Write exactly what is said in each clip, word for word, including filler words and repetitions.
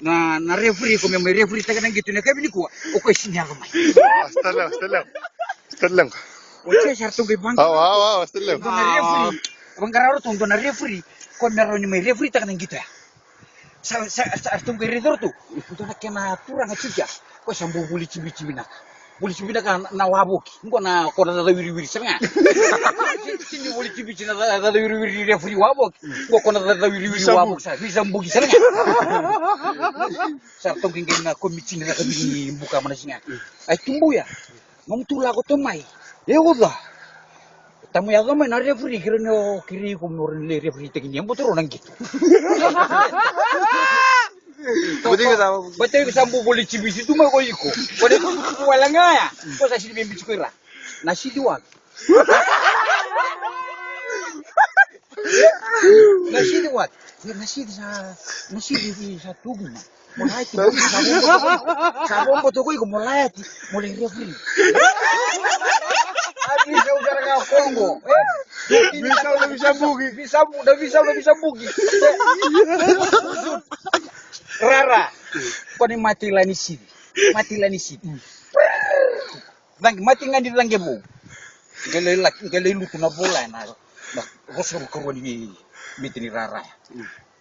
Na, na referee ko me mai referee taka na qito na kavi nikua, o koya sini yaco mai. Ah, start leqa, start leqa. Start leqa. O koya sa ratou qai vaqara. Awa, awa, awa, start leqa. Dua na referee. Vaqara ratou dua na referee ko me rawa ni mai referee taka na qito ya. Sa, sa, sa ratou qai raica ratou. Dua na kena turaga tiko ya. Ko sa bau voli cibicibi na. Voli cibicibi na ka na wavoki. Qo na ko na cacawiriwiri sara ga. Sini voli cibicibi na ca-, cacawiriwiri ni referee wavoki. Qo ko na cacawiriwiri wavoki sa. Visa buki sara ga. Sa toki qai na komiti ni cakavi ni buka mana siga. Ai tubuya. Nomu tu lako to mai. E uca. Tamu yaco mai na referee kira ni o kiri iko mo ni referee taki ni ambo toro na qito. Bati iko sa bau voli cibisi tu mai ko iko. Ko ni tututu wala ga ya. Ko sa sidi me bici ko ira. Na sidi wala. Na sidi wala. Na sidi sa, na sidi sa tugu na. Mo lai ti, sa bombo toko iko, mo lai ti, mo lai referee. A visa u sara ga Kongo. Visa, visa buki. Visa bu-, na visa, na visa buki. Rara. Ko ni mati lani sidi. Mati lani sidi. Cagi, mati ga ni cagi vou. Qai lai laki, qai lai lutu na vola ya na, na vosa rukarua ni miti ni raraya.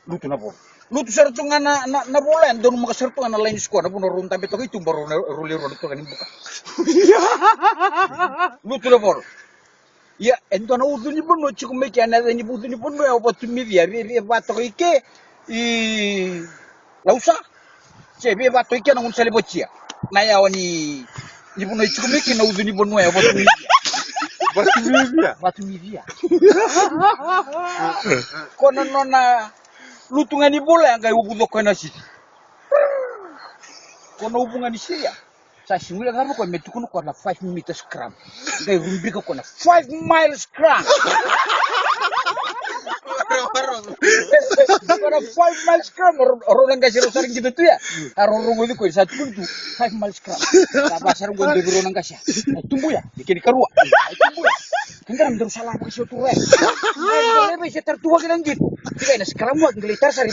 Lutu na vola. Lutu sara tu ga na, na, na vola ya, donu maka sara tu ga na laini sikoa, na vuna rau dabe toka i tuba, rau na, rau lai rua na toka ni buka. Lutu na vola. Ia, e dua na ucu ni vanua tiko mai kea na yaca ni ucu ni vanua ya o Vatumicia, via, via vatoka i ke, i Lausa. Se via vatoka i ke na gunu sale Vatia. Na yawa ni, ni vanua i tiko mai ke na ucu ni vanua ya o Vatumicia. Vatumicia. Vatumicia. Ko na nona lutu ga ni vola ya qai uvuca koya na sidi. Ko na uvu ga ni sidi ya. Sa sigulia cava koya me tukuna koya na five meter scrum. Qai rubika koya na five mile scrum. Koya na five mile scrum, rau, rau na qase rau sara qito tu ya. A rau rogoci koya sa tukuna tu five mile scrum. Sa va sara qo dovi rau na qase ya. Ai tubuya, ni keni karua. Ai tubuya. Kidara me daru sa lako se tu ya. Ai, se tara tu waki na qito. Tika ina scrum waki, qai lai tara sara.